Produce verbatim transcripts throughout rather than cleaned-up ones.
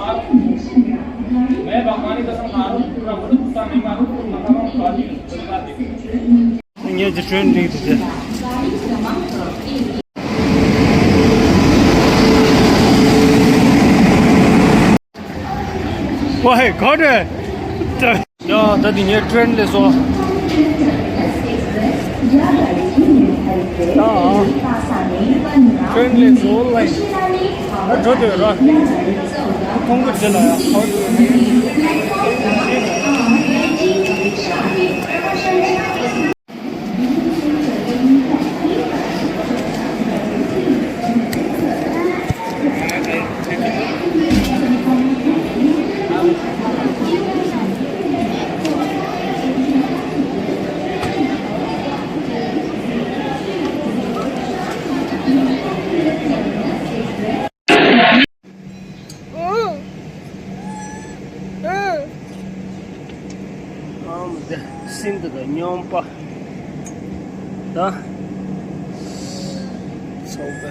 मैं भगवान की कसम खा रहा हूँ, पूरा मुल्क गुस्सा नहीं मारूँ, तुम नफा कम खा ली। ངས་ཀྱི་ཊེན་འགྲིག་འདུག་ཟེར། ཝའི་གོ་ཌ། ཡ་ད་འདི་ངའི་ཊེན་ལས་སོ། ཡ། ཊེན་ལས་སོ་ལ། ད་འགྲོ་འདོད་ར། ཁོང་གི་རྗེས་ལ་ཡ། ཧའོ་ཌུ་ཡུ། ཨམ་དེ་སིན་དེ་དང་སྨྱོན་པ་དང་ཚོགས་པ།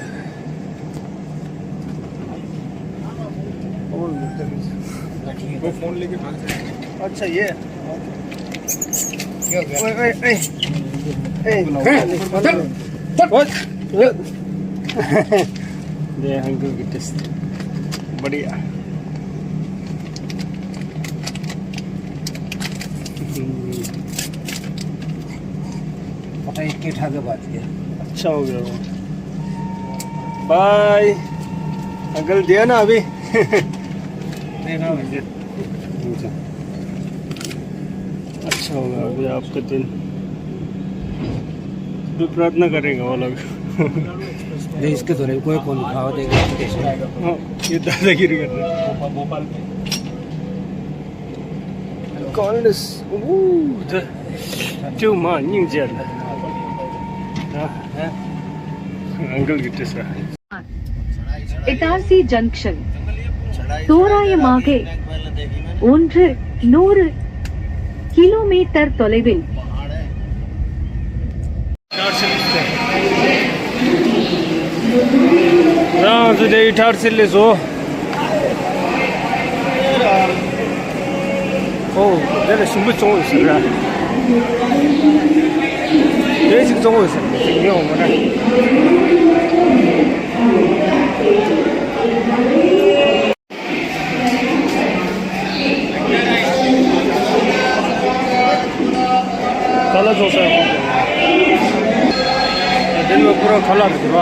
वो फोन लेके कहाँ से? अच्छा, ये। ओए, ओए, ओए। ए, ये अंकल की टेस्ट। बढ़िया। पता है, एक के ठा के बात किया। अच्छा हो गया वो। बाय। अंकल दिया ना अभी? देना मुझे। अच्छा होगा अभी आपका दिन। अभी प्रार्थना करेगा वो लोग। नहीं, इसके तो नहीं, कोई कौन खावा देगा, कैसे? हाँ, ये दादागिरी कर रहे हैं। कौन इस, वो, द-, क्यों माँ, नहीं जेल। हाँ, हाँ। अंकल की टीचर। இட்டார்சி ஜங்ஷன் தோராயமாக ஒன்று நூறு கிலோமீட்டர் தொலைவில். རང་ཚོ་དེ་ཡི་ཐར་སིལ་ལས་བཟོ། ཨོ། དེ་ལ་ཞིམ་པོ་བཙོང་ཡོད་ཟེར་ར། དེ་ཞིག་བཙོང་ཡོད་ཟེར་ཞིག་ཉོ་འོང་མ་ར། ཁ་ལག་བཙོང་ས་ཡོད་པ། དེ་ནི་ཁོ་རང་ཁ་ལག་རེད་དེ་བ།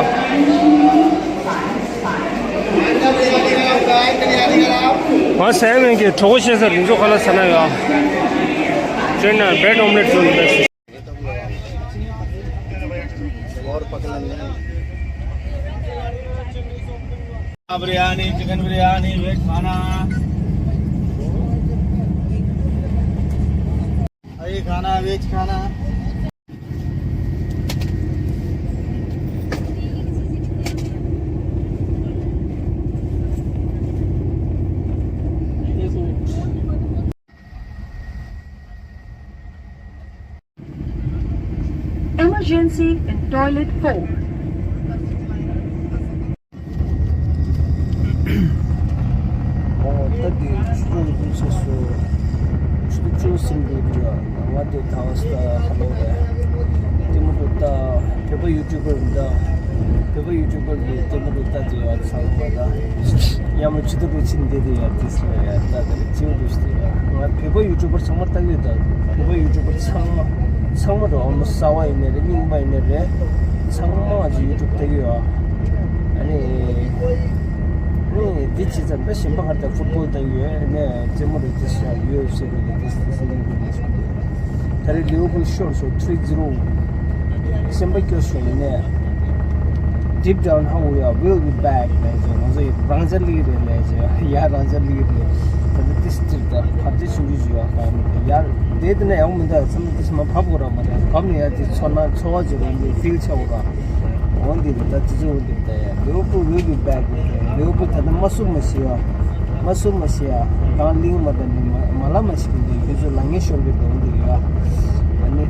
ང་ཟས་མེད་ཀྱི་གྲོགས་པོ་བཤད་ས་རིང་ཚོ་ཁ་ལག་ཟ་ན་ཡོད། བྱས་ན་བྲེད་ཨོམ་ལེཊ་བཟོ་ནི་འདྲ་ཞིག बिरयानी, चिकन बिरयानी, वेज खाना। ये खाना, वेज खाना। Emergency in toilet four. ཨོ། ད་དེ་ཆུ་ཚོད་ཉི་ཤུ་སོ། ཆུ་ཚོད་བཅུ་ཟིན་འདུག་ཡ། ང་དེ་ཐ་ཝ་སི་ད་ཧ་ལོ་རེད། དེ་མོ་དུ་ད་བོད་པ་ཡུ་ཊུ་བར་འདི། བོད་པ་ཡུ་ཊུ་བར་གི་དེ་མོ་དུ་ད་དེ་ཡ་ཚང་མ་ད་ཡ་མ་ཆུ་ཚོད་དུ་ཕྱིན་བསྡད་དེ་ཡ་དེ་སུ་ཡ་ད་དེ་ལ་ཅིའུ་དུ་སྟེ་ཡ། ང་བོད་པ་ཡུ་ཊུ་བར་ཚང་མ་ལྟ་གི་ཡོད། ད་བོད་པ་ཡུ་ཊུ་བར་ཚང་མ་ཚང་མ་རེད། ཨོ་མོ་གསར་བ་ཡིན་ནའི་རེད། རྙིང་པ་ཡིན་ནའི་རེད། ཚང་མ་ང་ཚོ་ཡུ་ཊུབ་ལྟ་གི་ཡོད། ཨ་ནི། ཨ་ནི་འདི་བྱས་ཙང་ད་གཞན་པ་ག་རེ་ད་ཕུཊ་བོལ་ལྟ་གི་ཡོད། ཨ་ནི་རྩེད་མོ་རེད། དེ་ཡུ་ཨེཕ་སི་རེད། དེ་དེ་དེ་ཟེར་གི་ཡོད། ད་རེས་ལིའུ་ཕུལ་ཤོར་སོང་། ཐི་རི་ཛི་རོ། སེམས་པ་སྐྱོ་སོང་ཡིན་ནའི། Deep down how we are, we'll be back ལབ་ཅིག་ང་ཚོ་ཡི་རང་འཇགས་སླེབས་རེད་ལབ་ཅིག་ཡ་རང་འཇགས་སླེབས་རེད། ད་ལྟ་ཏིས་ཏིར་ད་ཕར་ཏི་ཆུང་ཆུང་ཞིག་ཡོད་ག་ཡ་བསྡད་དེ་ན་ཡག་མི་འདུག་བསམ་ཏིས་མ་བབ་དགོས་ར་མ་རེད། བབ་ནས་ཡ་དེ་ཚོར་ན་ཚོར་བ་ཅིག་རང་གི་ཕིལ་ཆགས་དགོས་ར། འོ་འདི་རེད། ད་ཅི་ཅི་འོ་འདི་རེད། ད་ཡ་ལིའུ་ཕུལ་will be back ལིའུ་ཕུལ་ད་ལྟ་མ་སུ་མ་ཤི་ཡ། མ་སུ་མ་ཤི་ཡ། གང་གླིང་མ་ད་ནི་མ་མ་ལ་མ་ཤི་གི་འདི་ཁྱོད་ཚོ་ལ་ངན་ཤོར་གི་འདུག་འདི་ཡ། ཨ་ནི་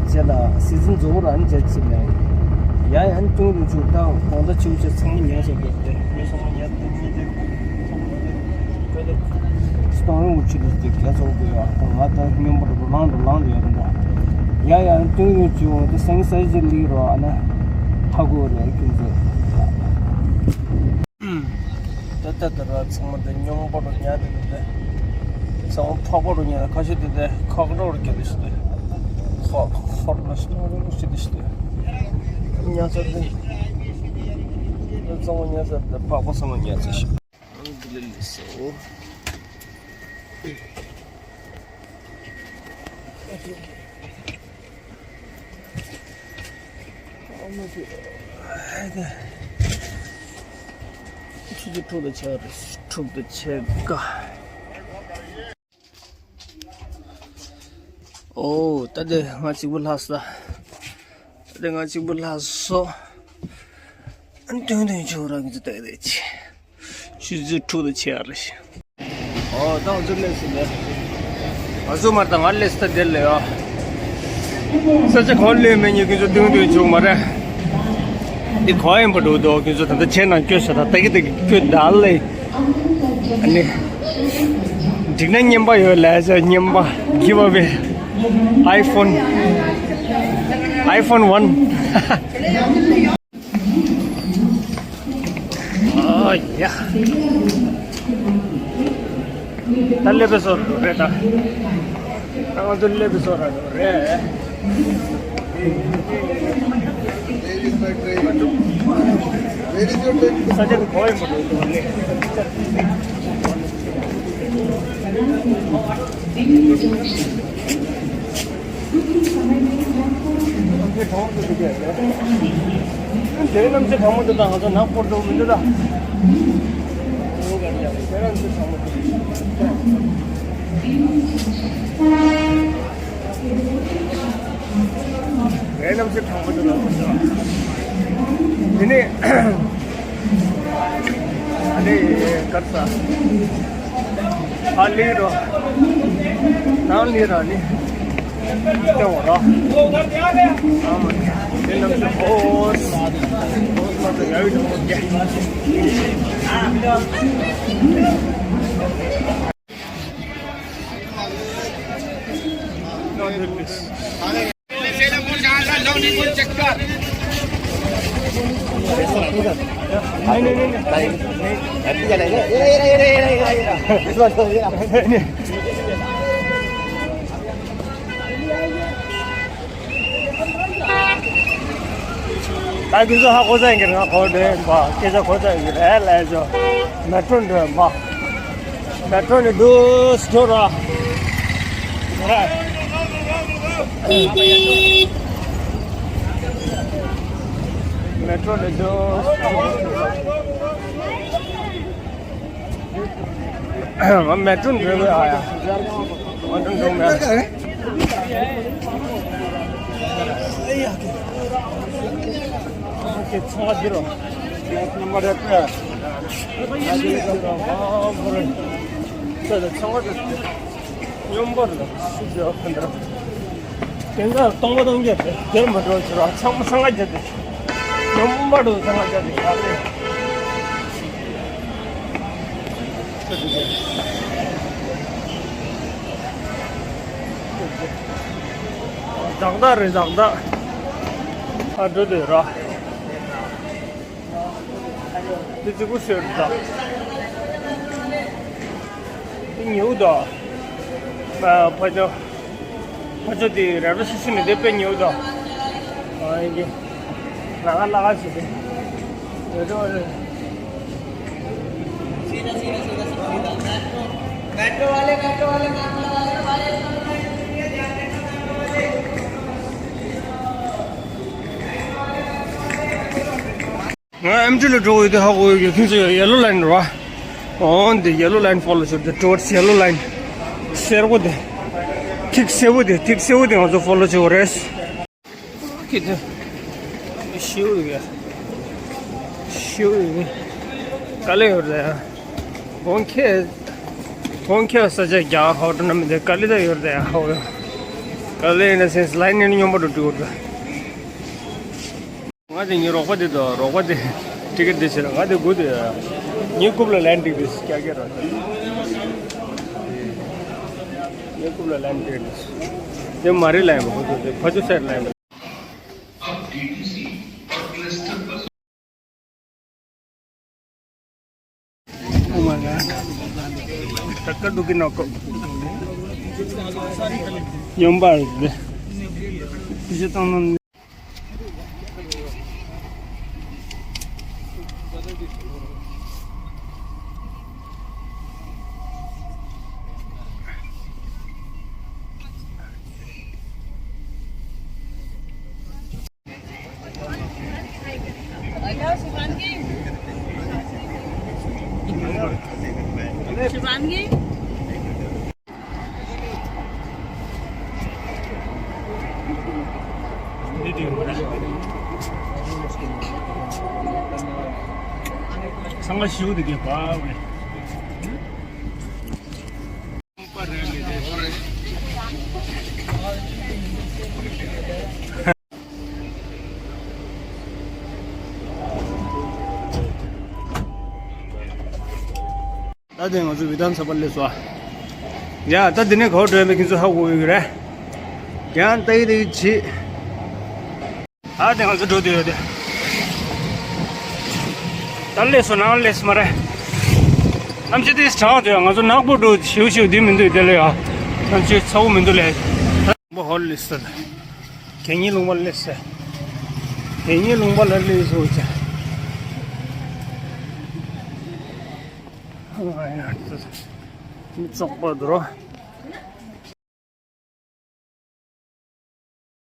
ཅེ་ལ་སི་ཛིན་རྫོགས་ར་ཨ་ནི་ཅེ་ཅི་ལ་ཡ་ཡ་ཨ་ནི་ཏུང་རུ་ཆུ་ད་གོང་ད་ཆུ་ཆུ་ཚང་མ་ཉལ་ཤོར་གི་འདི་མི་ཚང་མ་ཉལ་ཏུ་ཆུ་འདི་ཚང་མ་འདི་ཁྱོད་ སྟོང་རུང་གི་ཆུ་ལུད་དེ་རྒྱ་ཚོགས་དགོས་ཡོད། ང་ད་སྙོམས་པོ་འགྲོ་ལང་དུ་ལང་དུ་ཡོད་འདུག་ཡ་ཡ་སྟོན་ཡོད་ཅིག་འོང་དེ་སེང་ས་ཞིག་ལིག་རོ་ཨ་ན་ཧ་གོ་རེད་ཁྱིམ་ཚེ། ད་ལྟ་དེ་ར་ཚང་མ་དེ་སྙོམས་པོ་རུ་ཉལ་དེ་དེ་ཚང་མ་ཕག་པ་རུ་ཉལ་ཁ་ཤས་དེ་དེ་ཁག་རོག་རུ་གྱུར་དེ་ཤི་དེ་ཁག་ཁག་རུ་ཤི་ནོ་རུ་ཤི་དེ་ཤི་དེ་ཉལ་ས་དེ་ཚང་མ་ཉལ་ས་དེ་ཕག་པ་ཚང་མ་ཉལ་ས་ཤི། འདི་ལས་སོ། ཆུ་ཚོད་དྲུག་དང་ཕྱེད་ཀ་རེད། དྲུག་དང་ཕྱེད་ཀ། ཨོ། ད་དེ་ང་གཅིག་པུ་ལྷག་ས། ད་དེ་ང་གཅིག་པུ་ལྷག་སོ། ཨ་ནི་ཏུང་ཏུང་ཆུ་ར་གི་ཚོད་ལྟ་གི་ཆེ། ཆུ་ཚོད་དྲུག་དང་ཕྱེད་ཀ་རེད་ཤག་ཨོ། ད་ང་ཚོ་སླེབས་སོང་ནས། ང་ཚོ་མར་ད་ང་སླེབས་ས་དེ་ལ་ཡོད། ས་ཆ་གང་སླེབས་མེད་ཉིད་ཀྱི་ཚོ་ཏུང་ཏུང་བྱུང་མ་རེད། འདི་གོ་ཡིན་པ་འགྲོ་འདུག་ཁྱོད་ཚོ་ད་ལྟ་ཆེ་ནང་སྐྱོད་ཤ་ད་ལྟ་གི་ད་གི་སྐྱོད་ད་ལེ། ཨ་ནི། འགྲིག་ན་རྔན་པ་ཡོད་ལས་ས་རྔན་པ་give away iPhone iPhone one། ཨ་ཡ། ད་སླེབས་པའི་བཟོ་འདྲ་རེད་ད། ད་ང་ཚོ་སླེབས་པའི་བཟོ་འདྲ་རེད། ས་ཆ་དེ་གོ་ཡིན་པ་འདུག་ལེ། དེ་རྣམ་ཚེ་གང་མོ་དེ་དང་ང་ཚོ་ནག་པོར་འགྲོ་མི་འདུག་ད། དེ་རྣམ་ཚེ་གང་མོ་དེ། དེ་རྣམ་ཚེ་གང་མོ་དེ་དང་ང་ཚོ། དེ་ནས། ཨ་ནི་གར་ས། ཨ་ལི་རོ། ནང་ལི་ར་ནི། ལྟེ་བ་ར། ཨ་མ་ནི། དེ་རྣམ་ཚེ་ཧོས། ཧོས་མ་ཚོ་ཡ་བི་དང་ཧོས་རྒྱ། ད་ཁྱོད་ཚོ་ཧ་གོ་ཚར་ཡིན་གྱི་རེད། ང་གོ་འདྲེན་པ་སྐད་ཆ་གོ་ཚར་ཡིན་གྱི་རེད་ལས་ཆོ། མེ་ཏྲོ་འདྲེན་པ། མེ་ཏྲོ་ནི་འདུག་སེ་འགྲོ་ར། མེ་ཏྲོ་ནི་འདུག་སེ་འགྲོ། ང་མེ་ཏྲོན་འགྲོ་གི་ཨ་ཡ། མེ་ཏྲོན་འགྲོ་མེད། ཚང་མ་འདི་རུ། ཚང་མ་རེད་པས། ཚང་མ་རེད། སྙོམས་པོ་རེད། ཤི་རྒྱུ་ཕན་འདྲ། དེང་སང་སྟོང་པ་སྟོང་རྒྱུ་རེད། དེར་མ་འགྲོ་ཆེ་ར་ཚང་མ་སང་ག་རྒྱ་དེ། སྙོམས་པོ་འགྲོ་སང་ག་རྒྱ་དེ་ཡག་རེད། བདག་བདག་རེད་བདག་བདག་ཨ་འགྲོ་དེ་ར། དེ་གཅིག་པུ་ཤོད་ད། དེ་ཉེའུ་ད། ཕ་ཆོ། ཕ་ཆོ་དེ་ར་ར་ཤི་ཤི་ནི་དེ་དཔེ་ཉེའུ་ད། ཨ་ཡིན་གྱི། ང་ང་ལ་ཁ་ཞིག་དེ། རེད་འགྲོ་རེད། मेट्रो वाले मेट्रो वाले मेट्रो वाले ང་ཨེམ་ཊི་ལ་འགྲོ་འོས་དེ་ཧ་གོ་ཡོད་ཀྱི་ཁྱོད་ཚོ་ཡེ་ལོ་ལ་ཡིན་ར། འོ་འདི་ཡེ་ལོ་ལ་ཡིན་ཕོ་ལོ་བྱོས་དེ་ཊུ་ཝར་ཌི་ཡེ་ལོ་ལ་ཡིན། སེར་པོ་དེ། ཐིག་སེར་པོ་དེ་ཐིག་སེར་པོ་དེ་ང་ཚོ་ཕོ་ལོ་བྱེད་དགོས་རེད། ཁྱི་དེ། ཤིའུ་ཡ། ཤིའུ་ཡ། དཀའ་ལས་ཡོད་རེད་ཡ། གོང་ཁེ། གོང་ཁེ་ས་ཆ་རྒྱ་ཧོ་ཏོ་ན་མི་དེ་དཀའ་ལས་ད་ཡོད་རེད་ཡ་ཧོ། དཀའ་ལས་ཡིན་ན་སེམས་ལ་ཡིན་ན་སྙོམས་པོ་འགྲོ་འགྲོ་གི་རེད། ང་དེ་ངའི་རོགས་པ་དེ་དང་རོགས་པ་དེ་ཊི་ཀེ་ཊི་དེ་བྱེད་ལ་ང་དེ་དགུ་དེ་ངའི་རྐུབ་ལ་ལན་ཊི་ཀེ་ཊི་དེ་སྐྱག་སྐྱག་ར། ལ་ལན་དེ་དེ་མ་རེད་ལན་མ་ཁོ་ཚོ་དེ་ཕ་ཆུ་སེར་ལན། Oh my god. ད་ཀ་འདུག་གི་ནོ་ཀོ། ཡོང་པ་རེད། དེ་ཅི་བཏང་ནོ། ཚང་མ་ཞུ་དེ་གས་པ་བས། ད་དེ་ང་ཚོ་བི་དྷན་སབ་ལ་སླེབས་སོང་ཨ། ཡ་ད་དེ་ནས་ག་པར་འགྲོ་ཡིན་པ་ཁྱེད་ཚོ་ཧ་གོ་ཡོད་ཀྱི་རེད། ཡང་ལྟ་ཡི་ལྟ་ཡི་བྱེད། ད་དེ་ང་ཚོ་འགྲོ་འདོད་ཡོད་དེ། ད་སླེབས་སོང་ནང་སླེབས་སོང་མ་རེད། གནམ་གཤིས་དེ་གྲང་འདུག་ང་ཚོ་ནག་པོ་འགྲོ་ཞིའུ་ཞིའུ་དེ་མི་འདུག་དེ་ལ་ཡ། གནམ་གཤིས་ཚ་པོ་མི་འདུག་ལས། ད་ལུང་པ་ཧོར་སླེབས་སོང་། གད་སྙིགས་ལུང་པ་སླེབས་སོང་། གད་སྙིགས་ལུང་པ་ལ་སླེབས་སོང་ཅག་མི་བཙོག་པ་འདུག་རོ།